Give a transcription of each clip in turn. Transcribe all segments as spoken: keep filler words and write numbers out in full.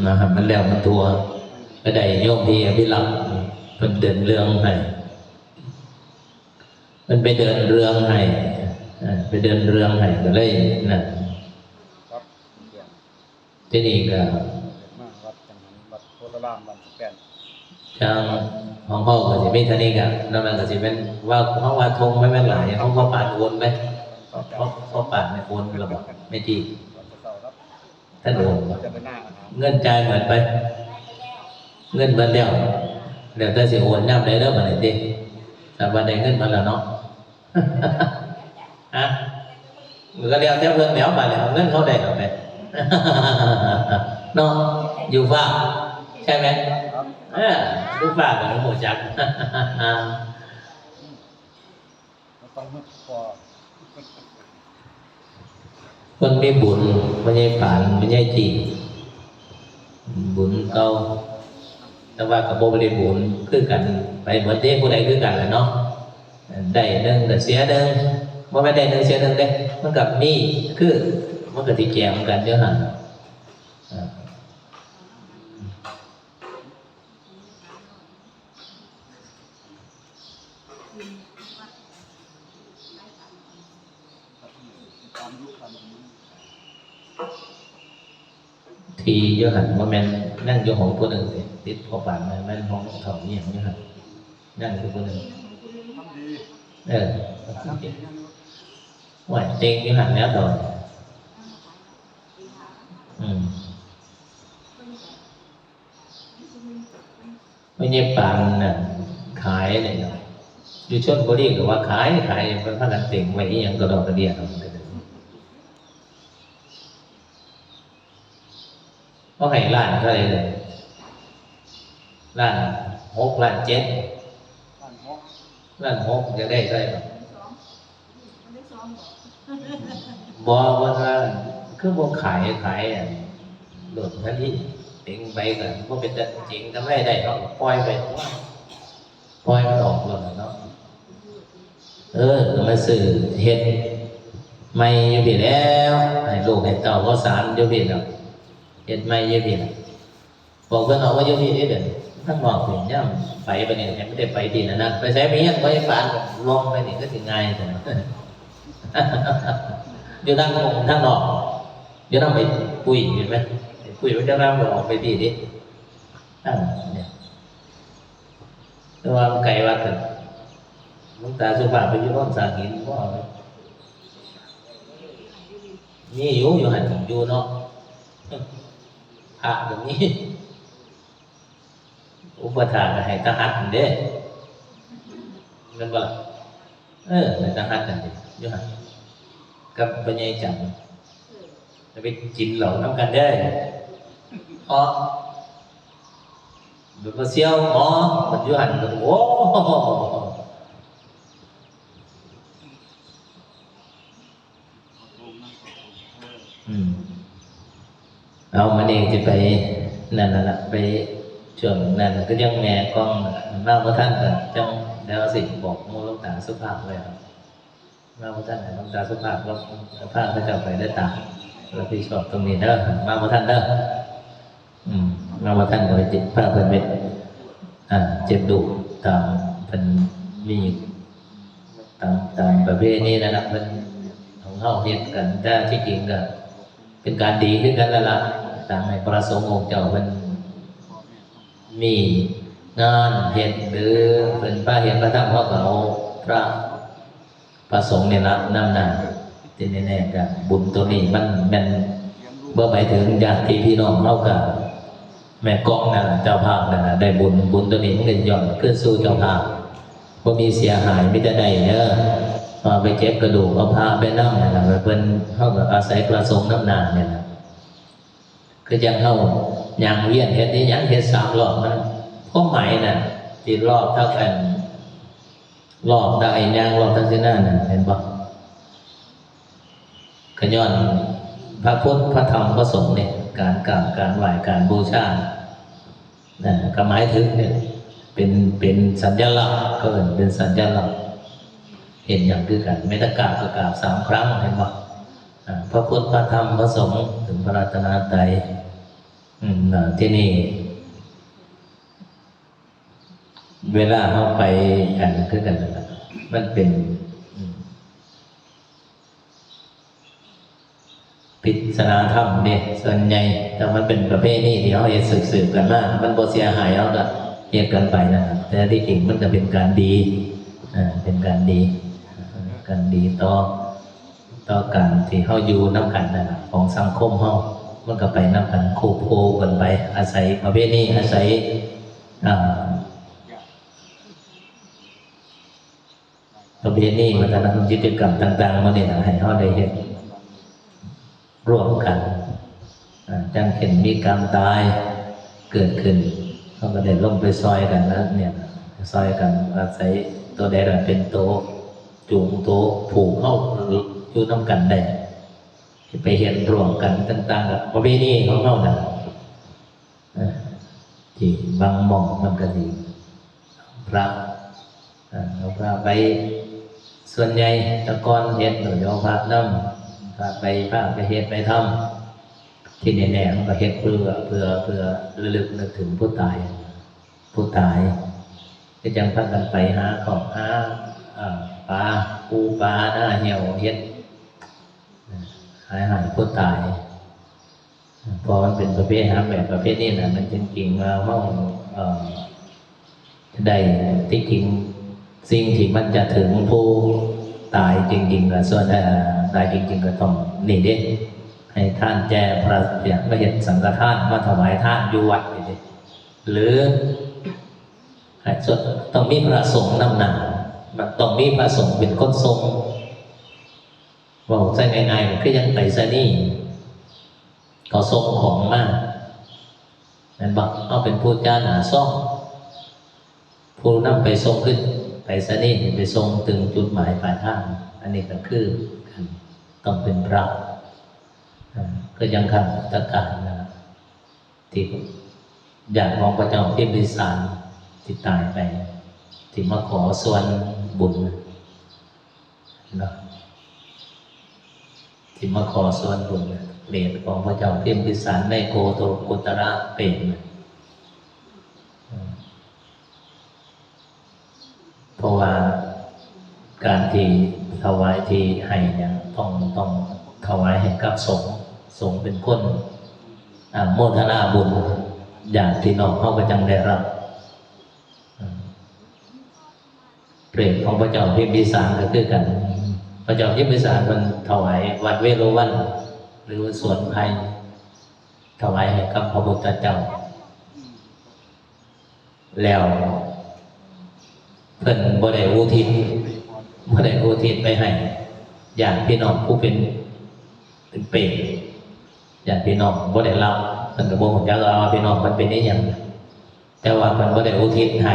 นะฮะ มันแล้วมันทั่ว ก็ได้โยมพี่อภิรักษ์เพิ่นเดินเรื่องให้ เพิ่นไปเดินเรื่องให้ เออ ไปเดินเรื่องให้ ก็เลยนั่น ครับ ทีนี้ก็ มาวัดจังหัน วัดโพธาราม บ้านสแกน ทางของเฮาก็สิมีเท่านี้ก็ นอกนั้นก็สิเป็นว่า เฮาว่าทงไม่แม่นหลาย เฮาก็ปานโอนไป เฮา เฮาปานโอนแล้วบ่ ไม่ที่ วัดเก่าครับ ท่านโอนบ่ จะไปหน้าอาหาร เงินจ่ายเหมือนไป เงินเบิดแล้ว แล้วแต่สิโอนยามใดเด้อบัดนี้ติ แต่ว่าได้เงินมาแล้วเนาะ ฮะ มันก็แล้วแต่เพิ่นแล้วบัดนี้ เอาเงินเขาได้เอาไป เนาะ อยู่ฟ้า ใช่ไหม ครับ เออ อยู่ฟ้าก็บ่รู้จัก เราต้องนึกพอ เพิ่นมีบุญ พ่อใหญ่ปาน พ่อใหญ่จี บุญเก่า แต่ว่าก็บ่ได้บุญคือกันไปเบิดเด้ ผู้ใดคือกันแหละเนาะ ได้หนึ่งก็เสียหนึ่ง บ่แม่นได้หนึ่งเสียหนึ่งเด้ มันก็มี คือ มันก็สิแก้มกันอยู่หั่น อ่า ที่อยู่หั่นบ่แม่นนั่งอยู่ห้องผู้หนึ่งเด้ ติดพ่อปานมา แม่นห้องเฒ่าอีหยังอยู่หั่น นั่งอยู่ผู้หนึ่ง เออ โอ้ย เต็งอยู่หั่นแล้วตอน อืม พ่อใหญ่ปานน่ะ ขายเลยเนาะ อยู่ชลบุรีก็ว่าขาย ขาย เพิ่นพากันเต็งไว้อีหยังกะดอกกะเดี้ย เขาให้ล้านเท่าไหร่เลย ล้านหก ล้านเจ็ด ล้านหก อยากได้เท่าไหร่บ่ บ่ เพิ่นว่า คือบ่ขาย ขายอัน โลดทันที เต็งไปก็บ่เป็นตาเจ๋ง กำไรได้ เขาก็ปล่อยไป ปล่อยมันออกโลดน่ะเนาะ เออ ก็มาซื้อเฮ็ดใหม่อยู่พี้แหล้ว ให้ลูกให้เต้าเขาสานอยู่พี้แหล้ว เฮ็ดใหม่อยู่พี้แหล้ว บอกเพิ่นออกมาอยู่พี้เด้อ เดี๋ยวนี้ ทางนอกพี้ ยามไปบัดนี้ ให้มันได้ไปที่นั่นนะ ไปไสไปเฮียนไปปาน ลงไปนี่ก็สิง่ายแต่ อยู่ทาง ทางนอก อยู่นำไอ้ปุ้ย เห็นไหม ไอ้ปุ้ยมันจะนำออกไปพี้เด้ ทางเนี่ย แต่ว่ามันไกลวัดกัน หลวงตาสุภาพไปอยู่โน่นสร้างหิน บ่เอาเลย มีอยู่ อยู่หั่นอยู่เนาะ พระก็มี อุปถากก็ให้ตาหัดนั่นเด้ แม่นบ่ล่ะ เออ ให้ตาหัดนั่นเด้ อยู่หั่น กับพ่อใหญ่จันทร์ จะไปกินเหล้านำกันเด้อ เพราะ เดี๋ยวก็เสี่ยวหมอ มันอยู่หั่น โอ้ อืม เอา มื้อนี้สิไปนั่นน่ะล่ะ ไปช่วงนั้นก็ยังแม่กองมาบ่ทัน ก็จั่งแล้วสิบอกหมู่หลวงตาสุภาพไว้ มาบ่ทัน หลวงตาสุภาพ แล้วพาเขาเจ้าไปได้ตาม รับผิดชอบตรงนี้เด้อ มาบ่ทันเด้อ อืม มาบ่ทันก็ไปติดพาเพิ่นไป อ่า เจ็บดูกตามเพิ่นมี ตาม ตามประเพณีนั่นล่ะ เพิ่นของเฮาเฮ็ดกัน แต่ที่จริงก็เป็นการดีคือกันนั่นล่ะ ตามให้พระสงฆ์องค์เจ้าเพิ่นมีงานเฮ็ด หรือเพิ่นพาเฮ็ดพระธรรม เฮาก็เอาพระ พระสงฆ์นี่ละนำหน้า ที่แน่ๆก็บุญตัวนี้มันแม่น บ่หมายถึงญาติพี่น้องเฮาก็ แม่กองนั่นล่ะ เจ้าภาพนั่นล่ะ ได้บุญ บุญตัวนี้มันก็ย้อนคืนสู่เจ้าภาพ บ่มีเสียหาย มีแต่ได้เด้อ เอาไปเก็บกระดูก เอาพระไปนำนั่นล่ะ เพิ่น เฮาก็อาศัยพระสงฆ์นำหน้านี่ล่ะ คือจั่งเฮาย่างเวียนเฮ็ดอีหยัง เฮ็ดสามรอบ มัน ความหมายน่ะ ที่รอบเท่ากัน รอบได้ย่างรอบทั้งสิ้นนั่นน่ะ เห็นบ่ ก็ย้อนพระพุทธ พระธรรม พระสงฆ์เนี่ย การกราบ การไหว้ การบูชา นั่นน่ะ ก็หมายถึงเนี่ย เป็น เป็นสัญลักษณ์ เขาเอิ้นเป็นสัญลักษณ์ เห็นอย่างคือกัน แม้แต่กราบก็กราบสามครั้ง เห็นบ่ อ่า พระพุทธ พระธรรม พระสงฆ์ ถึงพระรัตนตรัย อืมเนาะ ที่นี่ เวลาเราไปอันคือกันนั่นล่ะ มันเป็น อืม ปริศนาธรรมเนี่ย ส่วนใหญ่ แต่มันเป็นประเพณีที่เราเฮ็ดสืบๆกันมา มันบ่เสียหาย เราก็เฮ็ดกันไปนะ แต่ที่จริงมันก็เป็นการดี อ่า เป็นการดี การดีต่อ ต่อการที่เราอยู่นำกันนั่นล่ะ ของสังคมเรา มันก็ไปนำกัน ควบคู่กันไป อาศัยประเพณี อาศัย อ่า ประเพณี วัฒนธรรม กิจกรรมต่างๆ หมู่นี้ล่ะ ให้เราได้เฮ็ดร่วมกัน อ่า จั่งเช่นมีการตายเกิดขึ้น เราก็ได้ลงไปซอยกันนะ เนี่ย ซอยกัน อาศัยตัวใดล่ะเป็นตัวจูง ตัวผูกเราอยู่นำกันได้ ไปเฮ็ดร่วมกันต่างๆ กับประเพณีของเรานั่นล่ะ เอ่อ ที่บางหม่องมันก็สิพระ เอ่อ เอาพระไป ส่วนใหญ่แต่ก่อนเฮ็ดโดยเอาพระนำ พระไป พระไปเฮ็ดไปทำ ที่แน่ๆ มันก็เฮ็ดเพื่อ เพื่อ เพื่อระลึกนึกถึงผู้ตาย ผู้ตาย ก็จั่งพากันไปหาข้าวหา เอ่อ ปลา ปูปลา หน้าเหี่ยว เฮ็ด หาให้ผู้ตาย เพราะมันเป็นประเพณี แบบประเพณีน่ะ มันจริงๆ ว่าเรา เอ่อ ได้ ที่จริง สิ่งที่มันจะถึงผู้ตายจริงๆ น่ะ ส่วน เอ่อ ตายจริงๆ ก็ต้องนี่เด้ ให้ทานแก่พระ เนี่ย มาเฮ็ดสังฆทาน มาถวายทานอยู่วัดนี่เด้ หรือ ให้ส่วน ต้องมีพระสงฆ์นำหน้า มันต้องมีพระสงฆ์เป็นคนส่ง เว้าใส่ง่ายๆ ก็คือยังไปรษณีย์ เขาส่งของมา แม่นบ่ เราเป็นผู้จ่าหน้าซอง ผู้นำไปส่งขึ้นไปรษณีย์ ไปส่งถึงจุดหมายปลายทาง อันนี้ก็คือกัน ต้องเป็นพระ อ่า ก็ยังครั้งพุทธกาลนะ ที่ญาติของพระเจ้าพิมพิสารที่ตายไป ที่มาขอส่วนบุญเนาะ ที่มาขอส่วนบุญ เปรตของพระเจ้าพิมพิสารในโกโตกุตระเปรตนะ เพราะว่าการที่ถวายที่ให้เนี่ย ต้อง ต้องถวายให้กับสงฆ์ สงฆ์เป็นคน อ่า โมทนาบุญ ญาติพี่น้องเขาก็จั่งได้รับ อ่า เปรตของพระเจ้าพิมพิสารก็คือกัน พระเจ้าพิมพิสารเพิ่นถวายวัดเวฬุวัน หรือว่าสวนไพร ถวายให้กับพระพุทธเจ้า แล้วเพิ่นบ่ได้อุทิศ บ่ได้อุทิศไปให้ญาติพี่น้องผู้เป็น เป็นเปรต ญาติพี่น้องบ่ได้รับ เพิ่นก็บ่ฮู้จักว่าพี่น้องเพิ่นเป็นอิหยัง แต่ว่าเพิ่นบ่ได้อุทิศให้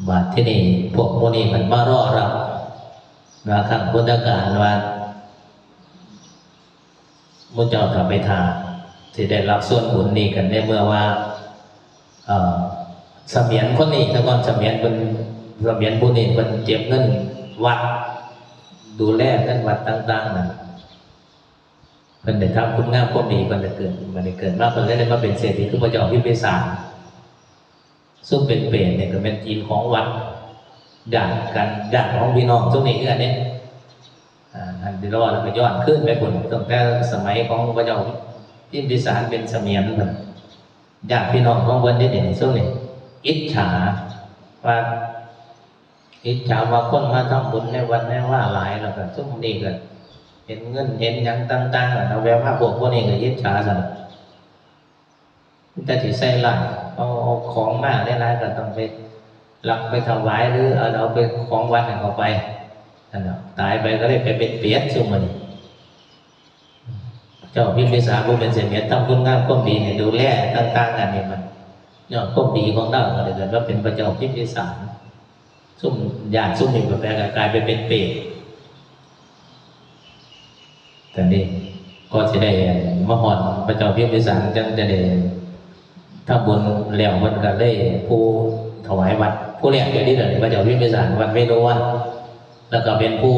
บัดที่นี่พวกหมู่นี้มันมารอรับ ว่าครั้งพุทธกาลว่า หมู่เจ้าถ้าไปถ่า สิได้รับส่วนบุญนี้กันในเมื่อว่า เอ่อ เสมียนคนนี้ แต่ก่อนเสมียนเพิ่น เสมียนผู้นี้เพิ่นเก็บเงินวัด ดูแลเงินวัดต่างๆ นั่น เพิ่นได้ทำคุณงามความดี เพิ่นได้เกิด บัดนี้เกิดมาเพิ่นเลยได้มาเป็นเศรษฐี คือพระเจ้าพิมพิสาร ซุมเป็นเปรตเนี่ยก็แม่นกินของวัด ญาติกัน ญาติของพี่น้องซุมนี้คือกันเด้ อ่า อันที่รอดแล้วก็ย้อนคืนไปพุ้น ตั้งแต่สมัยของพระเจ้าพิมพิสารเป็นเสมียนพุ้น ญาติพี่น้องของเพิ่นนี่ ซุมนี้อิจฉา ว่าอิจฉาว่าคนมาทำบุญในวัดในวาหลาย แล้วก็ซุมนี้ก็เห็นเงินเห็นหยังต่างๆ แล้วแวะมา พวกพวกนี้ก็อิจฉาซั่น แต่ที่ใส่ร้าย เอา เอาของมาหลายๆ ก็ต้องไปลักไปถวาย หรือเอา เอาไปของวัดให้เขาไป นั่นน่ะ ตายไปก็เลยไปเป็นเปรตซุมนี้ เจ้าพิมพิสารผู้เป็นเสมียนทำคุณงามความดีเนี่ย ดูแลต่างๆ อันนี้มัน ย้อนความดีของเราก็เลยเกิดว่าเป็นพระเจ้าพิมพิสาร ซุมญาติซุมนี้ก็แปลกกลายไปเป็นเปรต แต่นี่ก็สิได้มาฮอดพระเจ้าพิมพิสาร จั่งจะได้ทำบุญแล้ว เพิ่นก็เลยผู้ถวายวัด ผู้แรกเดี๋ยวนี้เลย พระเจ้าพิมพิสาร วัดเวฬุวัน แล้วก็เป็นผู้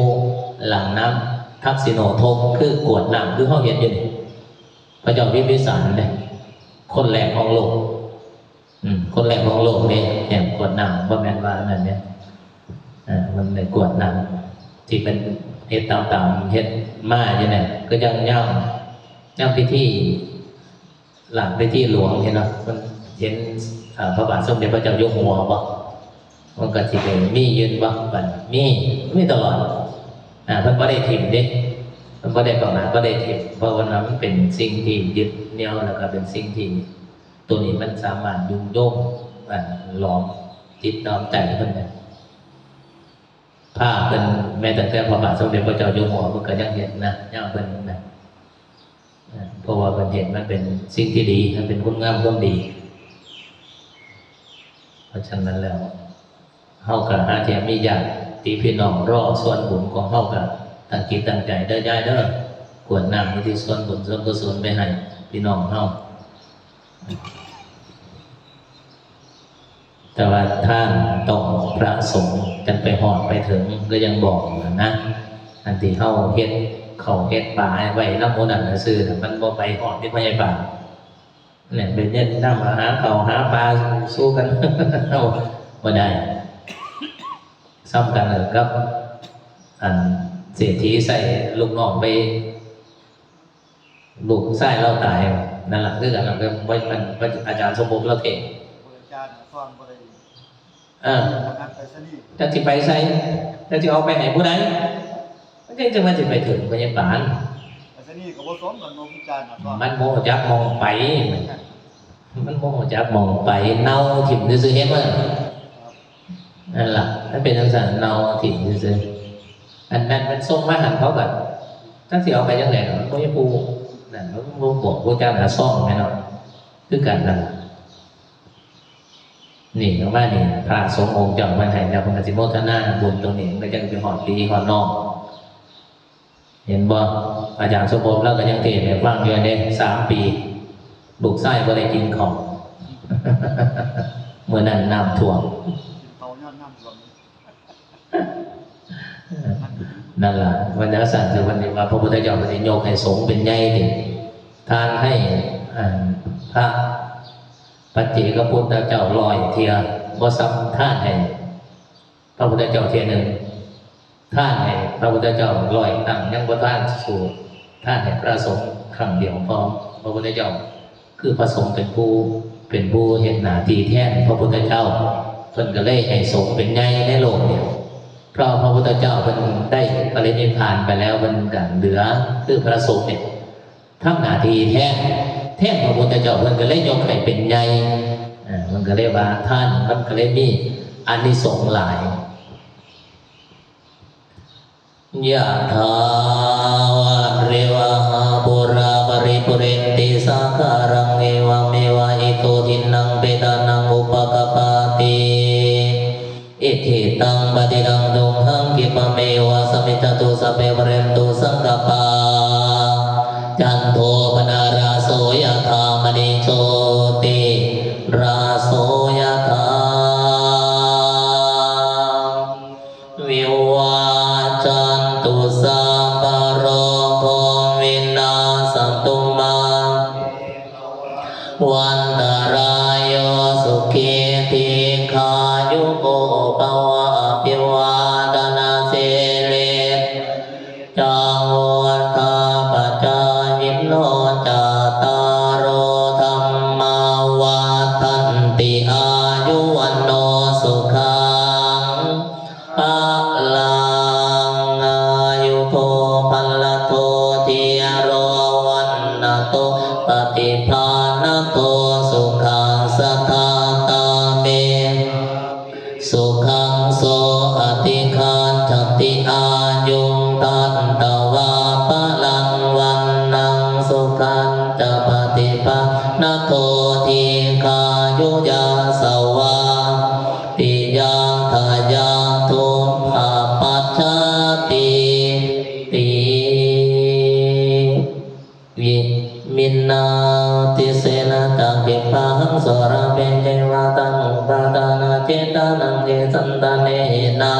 หลั่งน้ำทักษิโณทก คือกรวดน้ำ คือเฮาเห็นอยู่นี่ พระเจ้าพิมพิสารเนี่ย คนแรกของโลก อืม คนแรกของโลกเด้ แห่งกรวดน้ำ บ่แม่นว่านั่นเด้ อ่า มันได้กรวดน้ำ ที่เป็นเฮ็ดตามๆ เฮ็ดมาอยู่เนี่ย ก็ยัง ยัง ยังพิธี หลังพิธีหลวงเห็นเนาะ มันเห็น อ่า พระบาทสมเด็จพระเจ้าอยู่หัวบ่ มันก็สิได้มียืนบ่ บัดนี้มี มีตลอด อ่า เพิ่นบ่ได้ถิ่มเด้ เพิ่นบ่ได้ประมาท บ่ได้ถิ่ม เพราะว่ามันเป็นสิ่งที่ยึดเหนี่ยว แล้วก็เป็นสิ่งที่ ตัวนี้มันสามารถยุโยง อ่า หลอมจิตหลอมใจเพิ่นได้ พาเพิ่น แม้แต่พระบาทสมเด็จพระเจ้าอยู่หัว เพิ่นก็ยังเห็นนะ ยังเพิ่นนะ อ่า เพราะว่าเพิ่นเห็นมันเป็นสิ่งที่ดี มันเป็นคุณงามความดี เพราะฉะนั้นแล้ว เฮาก็หาเทียมมีญาติพี่น้องรอส่วนบุญของเฮาก็ตั้งจิตตั้งใจเด้อยายเด้อ กรวดน้ำอุทิศส่วนบุญส่วนกุศลไปให้พี่น้องเฮา แต่ว่าทานต้องพระสงฆ์จั่งไปฮอดไปถึง ก็ยังบอกนะ อันที่เฮาเฮ็ดข้าวเฮ็ดปลาไว้นำหมู่นั้นซื่อๆน่ะ มันบ่ไปฮอดที่พยาบาล เนี่ย เป็นเฮ็ดนำหาข้าวหาปลาสู้กัน เอาบ่ได้ ส่ำกันกับ อันเศรษฐีใส่ลูกน้องไป ลูกชายลาวตาย นั่นล่ะ คือกันล่ะ บ่ มัน อาจารย์สมภพลาวเทศน์ อาจารย์สอนบ่ได้ เออ พนักไปซะนี่ จักสิไปไส จักสิเอาไปให้ผู้ใด มันจัง จังว่าสิไปถึงพยาบาล ไปซะนี่ก็บ่สมกันเนาะ อาจารย์น่ะสอน มันบ่รู้จักหม่องไป มันบ่รู้จักหม่องไป เน่าถิ่มซื่อๆ เห็นบ่ ครับ นั่นล่ะ มันเป็นจังซั่น เน่าถิ่มซื่อๆ อันนั้นมันส่งมาหั่นเขาก็ จักสิเอาไปจังได๋เนาะ มันบ่มีผู้นั่น มันบ่บอกผู้จ้างหาซ่องแม่นเนาะ คือกันนั่นล่ะ นี่ ประมาณนี้ พระสงฆ์องค์เจ้าเพิ่นให้แล้ว เพิ่นก็สิโมทนาบุญตรงนี้ มันก็จังสิฮอดพี่ฮอดน้อง เห็นบ่ อาจารย์สมภพลาวก็ยังเทศน์ให้ฟังอยู่เด้ สามปี ลูกชายบ่ได้กินข้าว มื้อนั้นน้ำท่วม กินข้าวย้อนน้ำท่วม นั่นล่ะ วันจักซั่น คือวันนี้ว่าพระพุทธเจ้าเพิ่นสิยกให้สงฆ์เป็นใหญ่ติ ทานให้ อ่า พระปัจเจกพุทธเจ้าร้อยเทื่อ บ่ส่ำทานให้พระพุทธเจ้าเทื่อหนึ่ง ทานให้พระพุทธเจ้าร้อยครั้ง ยังบ่ทันสู้ทานให้พระสงฆ์ครั้งเดียวพอ พระพุทธเจ้า คือพระสงฆ์เป็นผู้ เป็นผู้เฮ็ดหน้าที่แทนพระพุทธเจ้า เพิ่นก็เลยให้สงฆ์เป็นใหญ่ในโลกเนี่ย เพราะพระพุทธเจ้าเพิ่นได้ปรินิพพานไปแล้ว เพิ่นก็เหลือคือพระสงฆ์เนี่ยทำหน้าที่แทน แทนพระพุทธเจ้า เพิ่นก็เลยยกให้เป็นใหญ่ อ่า มันก็เลยว่าทานมันก็เลยมีอานิสงส์หลาย ยะถาวาริวหาปูราปริปุเรนติสาคารัง เอวเมวะอิโตทินนังเปตานังอุปกปปาติ อิทิตังปฏิตังตุมหังคิปะเมวะสมิจจตุสัพเพปะเรนตุสังกปปา จันโทปนารโสยะถามณีโชติราโสยะถา วิวัจจันตุสัพพะโรโควินาสสตุมา วันตรายโยสุขีทีคายุโกภวะอภิวาทนาสีเล จังวุฒาปจายิโนจัตตาโรธรรมาวัฒนติอายุวันโนสุขังพลังอายุโทพลโททีโรวันนโตปฏิภาณโทสุขังสทาตาเม สุขังโสอธิคัจฉติอายุงตัตตวาพลังวันนังสุขันจะปฏิภาณโททีคายุยาสวาปิยาทายาทุปปัจจาติติ วิมินาติเสนะจักขิปาหังสราเปเจวะตังอุปาทานาเจตานังเยสันตาเนหินา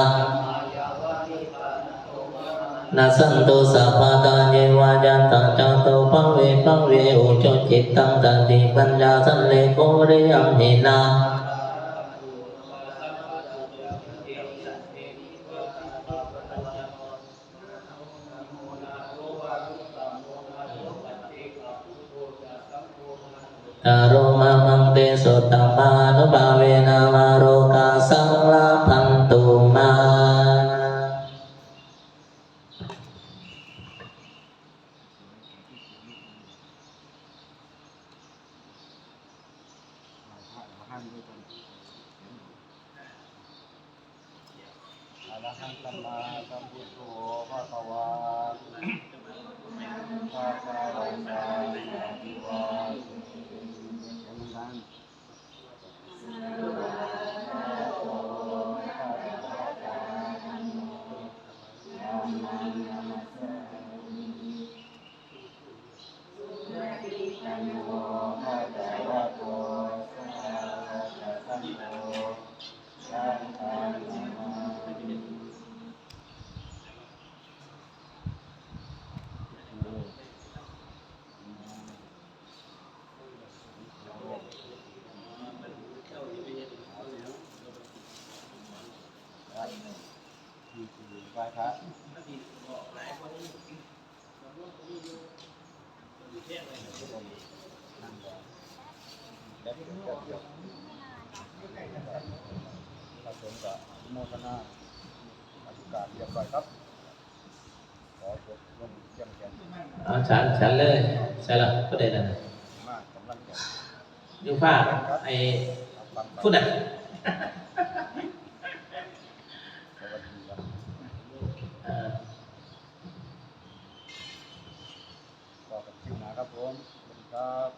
Nassantu sabbadā yeva yattha jāto bhave bhave, ujucittaṃ satipaññā sallekho viriyamhinā. Taro mamaṃ tesottamānubhāvena mārokāsaṃ labhantu mā. อะระหังสัมมาสัมพุทโธภะคะวา ภะคะวันตังอะภิวาเทมิ พระสงฆ์ก็อนุโมทนาอธิการเรียบร้อยครับ ขอจบลงเพียงแค่นี้ เอา ฉัน ฉันเลย ใช่ละ ผู้ใดนั่นน่ะ มากำลังใจ อยู่ฟ้า ไอ้ ผู้น่ะ สวัสดีครับ เอ่อ พบกันคลิปหน้าครับผม สวัสดีครับ